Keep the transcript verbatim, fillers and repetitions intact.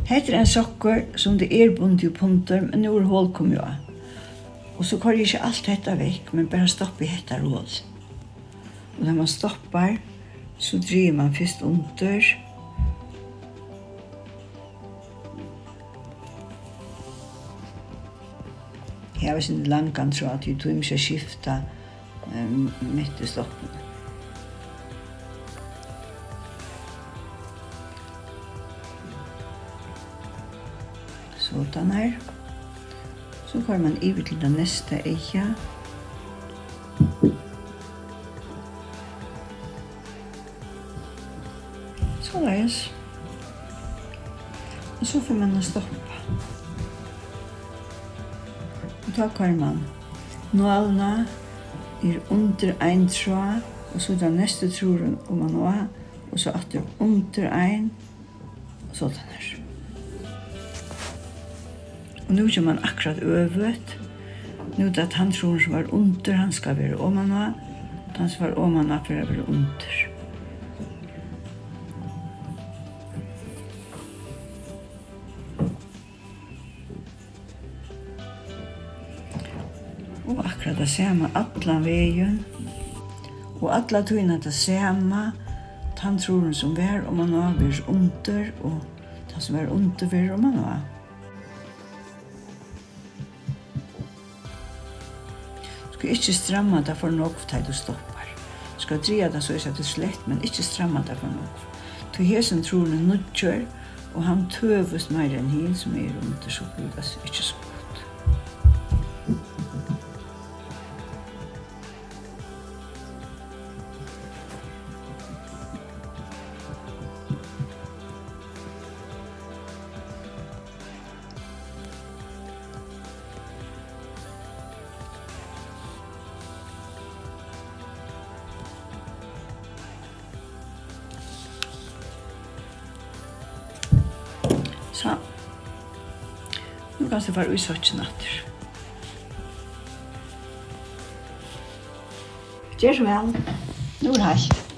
Hetta er ein sokkur, sum tað er bundið upp undir, men nú er hol komið á. Og so koyri eg ikki alt hetta vekk, men bara stoppi hetta hol. Og tá mann stoppar, so dregur mann fyrst undir. Eg havi eitt sindur langan tráð, tí eg tími ikki at skifta, eh, mitt í stoppinum. Sådan her. So koyrir mann yvir til tað næsta eygað. Soleiðis. Og so fer mann at stoppa. Og tá koyrir mann nálina, er undir ein tráð, og so er tað næsti tráðurin oman á, og so aftur undir ein, og so tann her. Og nú kemur mann akkurát øvut. Nú er tað tann tráðurin, sum var undir, hann skal vera oman á. Tann, sum var oman á, fer at vera undir. Og akkurát tað sama allan vegin. Og alla tíðina tað sama. Tann tráðurin, sum var oman á, verður undir, og tann, sum var undir, verður oman á. Tú skalt ikki stramma tað for nógv, tá ið tú stoppar. Tú skalt draga tað soleiðis, at tað er slætt, men ikki stramma tað for nógv. Tí hesin tráðurin er nýggjur, og hann tøvist meira enn hin, sum er undir, so blívur tað ikki so gott. So. Nú kanst tú fara í sokkin aftur. Ger so væl. Nú er heitt.